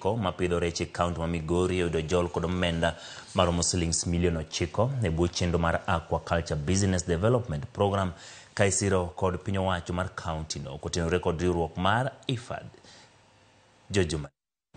9 mapidho rech e kaunti ma Migori oyudo jol kod omenda maromo silings milion 9 e bwo chenro mar Aquaculture Business Development Program ka isiro kod piny owacho mar kaunti no kotenore kod riwruok mar IFAD. Jojuma.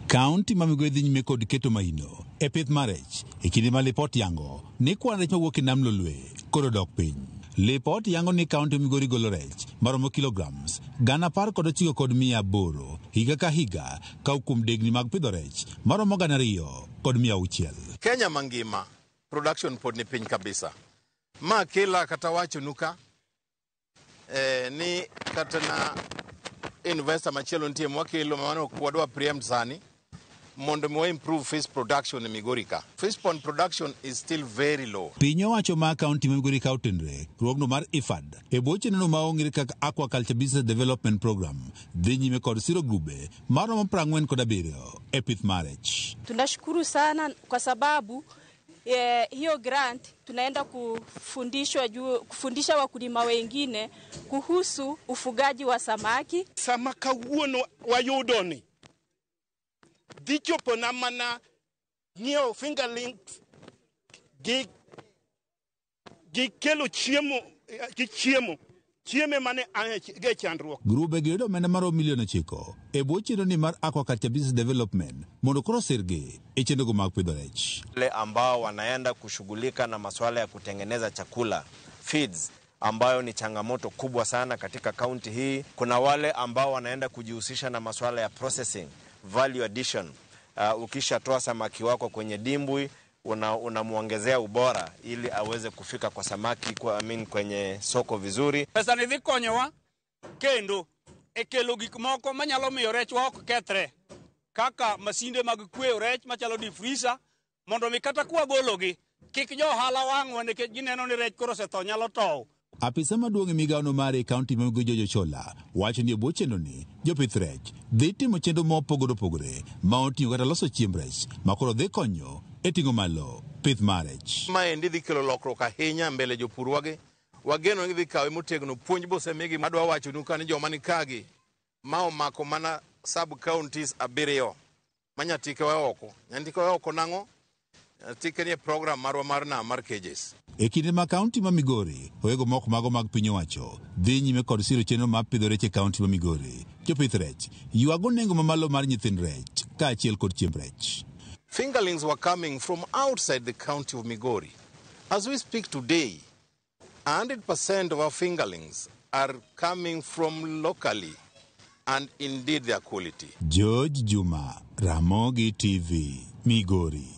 Kaunti ma Migori dhi nyime kod keto maino e pith mar rech e kinde ma lipot yango ni kwan rech mawuok e nam Lolwe koro dok piny. Lipot yango ni kaunti ma Migori golo rech maromo kilograms 19,800 higa ka higa ka kuom degni mag pidho rech maromo 2,600. Kenya mangima production pod ni piny kabisa. Ma kela kata wachonu ka ni kata na investor machielo nitie mwakelo mano ok wadwa preempt sani mondo mi wa improve fish production e Migori ka. Fish pond production is still very low. Piny owacho ma kaunti ma Migori ka otenre riwruogno mar IFAD e bwo chenro ma ong'ere kaka Aquaculture Business Development Program dhi nyime kod siro grube maromo 47 e pith mar rech. Tunashukuru sana kwa sababu hiyo grant tunaenda kufundishwa juu, kufundisha wakulima wengine kuhusu ufugaji wa samaki. Sama kawuono wayudo ni dhi chopo na mana ng'iewo fingerlings gi kelo chiemo gi chiemo chieme mane ge chandruok. Grube gi yudo omenda maromo milion 9 e bwo chenro ni mar Aquaculture Business Development mondo koro sirgi e chenrogo mag pidho rech. Wale ambao wanaenda kushughulika na masuala ya kutengeneza chakula feeds, ambayo ni changamoto kubwa sana katika kaunti hii. Kuna wale ambao wanaenda kujihusisha na masuala ya processing, value addition. Ukishatoa samaki wako kwenye dimbwi unamwongezea ubora ili aweze kufika kwa samaki kwa, I mean, kwenye soko vizuri. Pesa ni dhi konyowa kendo e kelo gik moko manyalo miyo rechwa ok kethre kaka masinde mag kweyo rech machalo deep freezer mondo mi kata kwagologi kik jo ohala wang'wa nikech gineno ni rech koro osetho nyalo tow. Apisa maduong' e migawono mare e kaunti ma Migori George Ochola wacho ni e bwo chenro ni jopith rech dhi timo chenro mopogore opogore ma oting'o kata loso chiemb rech ma koro dhi konyo e ting'o malo pith mar rech. Maendi dhi kelo lokruok ahinya mbele jopur wagi. Wageno ni gidhi kawe motegno puonj bosemigi. Adwa wachonu ka ni joma ni kagi ma omako mana sub counties 7 ma Nyatike wa oko. Nyatike wa oko nang'o? Nyatike ni e program marwa mar nam mar cages. E kinde ma kaunti ma Migori oego moko mago mag piny owacho dhi nyime kod siro chenro mar pidho rech e kaunti ma Migori. Jopith rech ywago nengo mamalo mar nyithind rech kaachiel kod chiemb rech. Fingerlings were coming from outside the county of Migori. As we speak today, 100% of our fingerlings are coming from locally, and indeed their quality. George Juma, Ramogi TV, Migori.